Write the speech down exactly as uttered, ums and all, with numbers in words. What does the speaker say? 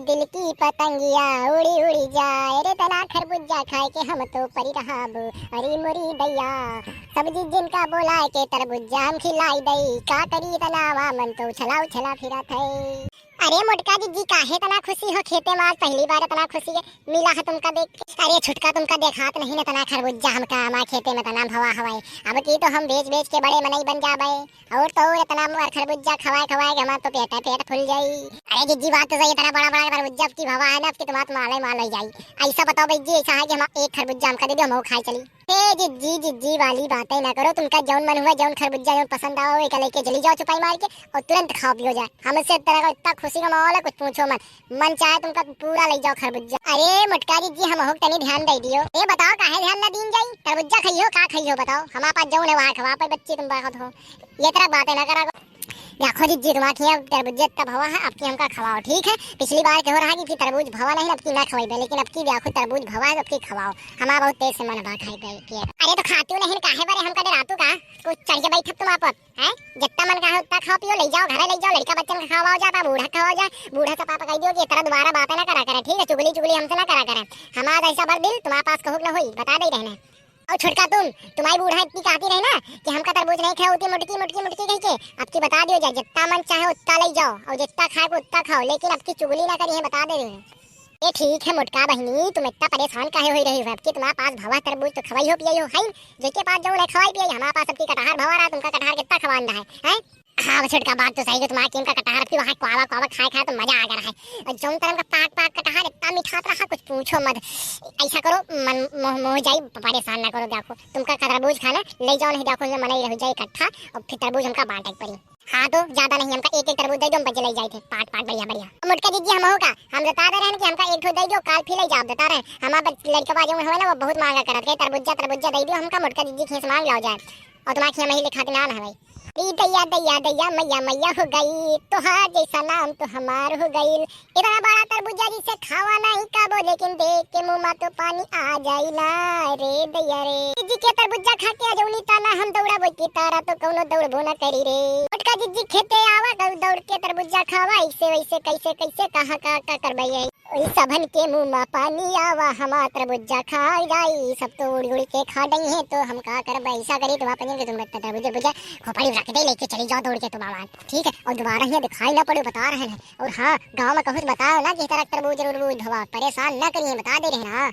दिल की पतंगिया उड़ी उड़ी जाए रे, तना खरबुज्जा खाए के हम तो परी रहब। अरे मोरी दैया, सब्जी जिनका बोलाए के तरबुज्जा हम खिलाई दई। का करी तना आवा मन तो उछला उछला फिरत है। अरे मोटका जिज्जी, काहे तना खुशी हो? खेते में आज पहली बार इतना खुशी मिला है तुमका देख के। अरे छुटका, तुमका देखात नहीं न तना खरबुज्जा हमका, हमार खेते में तना भवा हवाए। अब की तो हम बेच बेच के बड़े मनई बन जाबे। और तो और इतना मोर खरबुज्जा खवाए खवाए के हमार तो पेट पेट फूल जाई। अरे जिज्जी, बात तो सही है, इतना बड़ा बड़ा खरबुज्जा अब की भवा है ना, अब की तुम्हार तो माले माल हो जाई। ऐसा बताओ भाई जी, ऐसा है कि हम एक खरबुज्जा हमका दे दो, हम वो खाए चली। ए जिज्जी, जिज्जी वाली बातें ना करो, तुमका जौन मन हुआ, जौन खरबुज्जा जौन पसंद आओ, एक लेके चली जाओ छुपाई मार के और तुरंत खाओ पियो जाए। हमसे तरह का इतना खुशी का माहौल है, कुछ पूछो मत। मन चाहे तुमका पूरा ले जाओ खरबुज्जा। अरे मोटका जिज्जी, हम हो तनी ध्यान दे दियो। ए बताओ, काहे ध्यान ना दीन जाई? तरबुज्जा खाइयो, का खाइयो बताओ? हमारे पास जौन है वहाँ खवा पाए बच्ची, तुम बहुत हो। ये तरह बातें ना करा। देखो जिज्जी, तुम्हारे यहाँ तरबुज्जा इतना भवा है, अब की हमका खवाओ, ठीक है? पिछली बार कहो रहा कि, कि तरबूज भवा नहीं, अब की ना खवाई, लेकिन अब की देखो तरबूज भवा है, अब की खवाओ। हमारा बहुत तेज से मन भा खाए पिए। अरे तो खाती नहीं, काहे बारे हमका डरातू का? कुछ चढ़ के बैठब तुम्हारे पर, हैं? जितना मन कहे उतना खाओ पियो, ले जाओ, घरे ले जाओ, लड़का बच्चन का खवाओ जाता, बूढ़ा खवाओ जाए, बूढ़ा से पापा कह दियो कि ये तरह दोबारा बातें ना करा करे, ठीक है? चुगली चुगली हमसे ना करा करे। हमारा ऐसा बर दिल तुम्हारे पास कहूक ना होई, बता दे रहने। और छोटका तुम, तुम्हारी बूढ़ा इतनी कहती रहे ना कि हमका तरबूज नहीं खाए होती, मुटकी मुटकी मुटकी कह के, अब की बता दियो जाए, जितना मन चाहे उतना ले जाओ और जितना खाए को उतना खाओ, लेकिन अब की चुगली ना करी है, बता दे रहे हैं। ये ठीक है मोटका बहिनी, तुम इतना परेशान काहे होई रही हो? अब की तुम्हारे पास भवा तरबूज तो खवाई हो पियाई हो, है? जेके पास जौन है खवाई पियाई, हमारे पास अब की कटहर भवा रहा, तुमका कटहर कितना खवान रहा है, हैं? हाँ छोटका, बात तो सही है तुम्हारी, कि इनका कटहर अब की वहाँ क्वावा क्वावा खाए खाए तो मजा आ गया है। और जौन तरह का पाक पाक कटहर इतना मीठा रहा, कुछ पूछो मत। ऐसा करो, मन मोह मोह जाई, परेशान ना करो, देखो तुमका तरबूज खाना, ले जाओ, नहीं देखो ये मनई रह जाए इकट्ठा और फिर तरबूज हमका बांटे के पड़ी। हाँ तो ज्यादा नहीं, हमका एक एक तरबूज दे दो, हम बजे ले जाए थे पाट पाट बढ़िया बढ़िया। मोटका जिज्जी, हम हो का, हम बता दे रहे हैं कि हमका एक ठो दे दो, काल फिर ले जाओ, बता रहे हैं। हमारा लड़का बाजू में हुआ ना, वो बहुत मांगा करत के तरबुज्जा तरबुज्जा दे दो हमका, मोटका जिज्जी खेस मांग लाओ जाए। और तुम्हारे खेस में ही लिखा के नाम है भाई। ई दैया दैया दैया मैया मैया हो गई, तोहार जैसा नाम तो हमार हो गई। इतना बड़ा तरबूजा जिसे खावा नहीं काबो, लेकिन देख के मुंह मा तो पानी आ जाई ना रे दैया रे। जिज्जी के तरबूजा खा के अजौनी ताना हम दौड़ा बोई की तारा तो कौनो दौड़बो ना करी रे। मोटका जिज्जी खेते आवा गौ दौड़ के तरबूजा खावा, ऐसे वैसे कैसे कैसे कहाँ का का करबे यही। ओई सभन के मुंह मा पानी आवा, हमार तरबूजा खा जाई, सब तो उड़ उड़ के खा डई है, तो हम का करबे? ऐसा करी तो वहाँ पर तुम तरबूजा बुझा खोपड़ी रख दे, लेके चली जाओ दौड़ के तुम आवाज, ठीक है? और दोबारा यहाँ दिखाई ना पड़े, बता रहे हैं। और हाँ, गाँव में कहूँ से बताओ ना कि तरह तरबूज उरबूज भवा, परेशान ना करिए, बता दे रहे हैं ना।